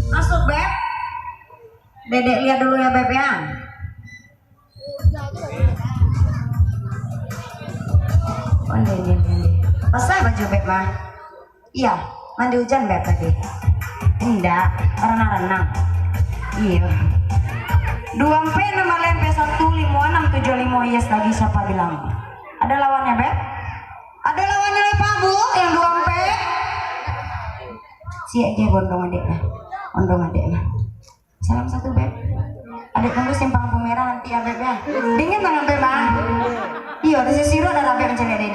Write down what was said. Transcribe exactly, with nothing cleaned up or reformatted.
Masuk, Beb. Dedek lihat dulu ya, Beb, ya. Onde, onde, onde. Basah baju Beb mah. Iya, mandi hujan Beb tadi. Indak, renang-renang. Iya. Dua ampek enam lempeh satu limo enam tujuh limo, yes lagi, siapa bilang? Ada lawannya, Beb? Ada lawannya, Pak Bu, yang dua ampek? Siap je, bondong adek lah. Bondong adek lah. Salam satu, Beb. Adek tunggu simpang lampu merah nanti ya, Beb, ya. Dingin tangan Beb, ah. Iyo, di sisi ro ada Beb mencari adek.